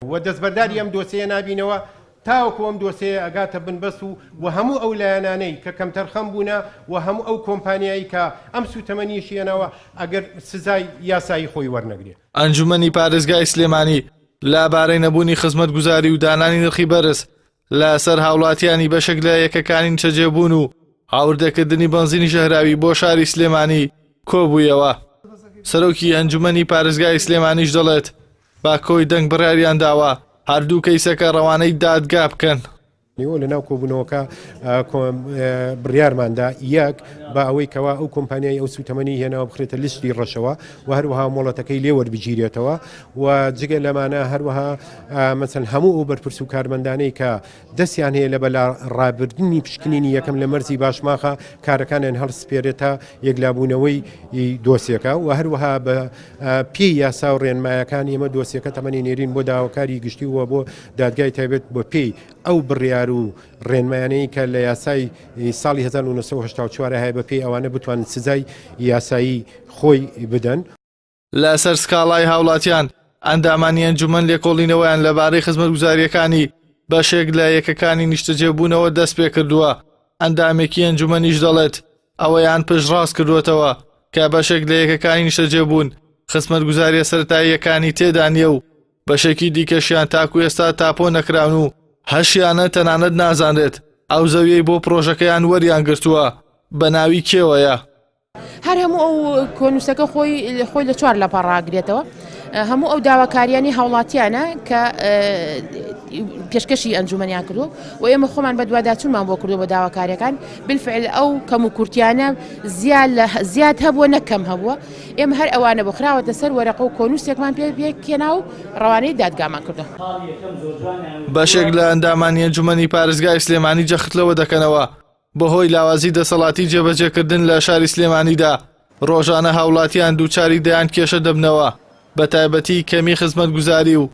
و دەستبەرداری ئەم دۆسێیە نابینەوە تاوەکو ئەم دۆسێیە ئەگاتە بنبەست و و هەموو ئەو لایەنانەی کە کەمتەرخەم بوونە و هەموو ئەو کۆمپانیایی کە ئەم سووتەمەنیەشی هێناوە ئەگەر سزای یاسایی خۆی وەرنەگرێ. ئەنجومەنی پارێزگای سلێمانی لە بارەی نەبوونی خزمەتگوزاری و دانانی نرخی بەرز لە سەر هاوڵاتیانی بەشێک لە یەکەکانی نیشتەجێبوون و هاوردەکردنی بەنزینی ژەهراوی بۆ شاری سلێمانی کۆبوویەوە. سەرۆکی ئەنجومەنی پارێزگای سلێمانیش دەڵێت، بە کۆی دەنگ بڕیاریان داوە هەردوو کەیسەکە ڕەوانەی دادگا بکەن. نیوە لە ناو کۆبوونەوەکە بڕیارماندا یەک بە ئەوەی کەوا ئەو کۆمپانیای ئەو سوتەمەنی هێناوە بخرێتە لیستی ڕەشەوە و هەروەها مۆڵەتەکەی لێ وەربگیرێتەوە و جگە لەمانە هەروەها مەسەن هەموو ئەو بەرپرس و کارمەندانەی کە دەستیان هەیە لە بەلا ڕابردنی پشکنینی یەکەم لە مەرزی باشماخە کارەکانیان هەڵسپێرێتە یەکلابوونەوەی دۆسیەکە و هەروەها بە پێی یاسا و ڕێنمایەکان ئێمە دۆسیەکە تەمەنی نێرین بۆ داواکاری گشتی و بۆ دادگای تایبەت بە پێی ئەو بڕیار و ڕێنمایانەی کە لە یاسای ساڵی 1984 هەیە بە پێی ئەوانە بتوانن سزای یاسایی خۆی بدەن. لەسەر سکاڵای هاوڵاتیان، ئەندامانی ئەنجومەن لێکۆڵینەوەیان لەبارەی خزمەتگوزارییەکانی بەشێک لە یەکەکانی نیشتەجێبوونەوە دەستپێکردووە، ئەندامێکی ئەنجومەنیش دەڵێت، ئەوەیان پشتڕاست کردووەتەوە کە بەشێک لە یەکەکانی نیشتەجێبوون خزمەتگوزارییە سەرەتاییەکانی تێدا نییە و بەشێکی دیکەشیان تاکو ئێستا تاپۆ نەکراون و هەشیانە تەنانەت نازانرێت ئەو زەویەی بۆ پڕۆژەکەیان وەریان گرتووە بە ناوی کێوەیە. هەر هەموو ئەو کۆنووسەکە خۆی خۆی لە چوار لاپەڕ ڕاگرێتەوە هەموو ئەو داواکاریانی هاوڵاتیانە کە پێشکەشی ئەنجومەنیان کردو و ئێمە خۆمان بەدواداچوونمان بۆ کردو بە داواکاریەکان بالفعل ئەو کەم و کورتیانە زیاد هەبووە نەک کەم هەبووە ئێمە هەر ئەوانە بۆ خراوەتە سەر وەرەقە و کۆنووسێکمان پێ پێکێنا و ڕەوانەی دادگامان کردو. بەشێک لە ئەندامانی ئەنجومەنی پارێزگای سلێمانی جەخت لەوە دەکەنەوە بەهۆی لاوازی دەسەڵاتی جێبەجێکردن لە شاری سلێمانیدا، ڕۆژانە هاوڵاتیان دووچاری دەیان کێشە دەبنەوە، بەتایبەتی کەمی خزمەتگوزاری و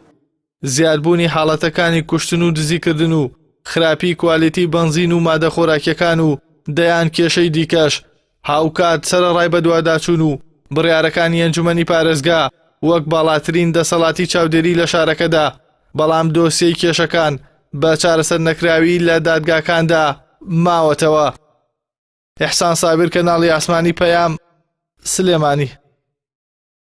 زیادبوونی حاڵەتەکانی کوشتن و دزیکردن و خراپی کوالێتی بەنزین و مادە خۆراکیەکان و دەیان کێشەی دیکەش، هاوکات سەرەڕای بەدواداچوون و بڕیارەکانی ئەنجومەنی پارێزگا وەک باڵاترین دەسەڵاتی چاودێری لە شارەکەدا، بەڵام دۆسیەی کێشەکان بە چارەسەرنەکراوی لە دادگاکاندا ماوەتەوە. ئیحسان سابیر کەناڵی ئاسمانی پەیام، سلێمانی.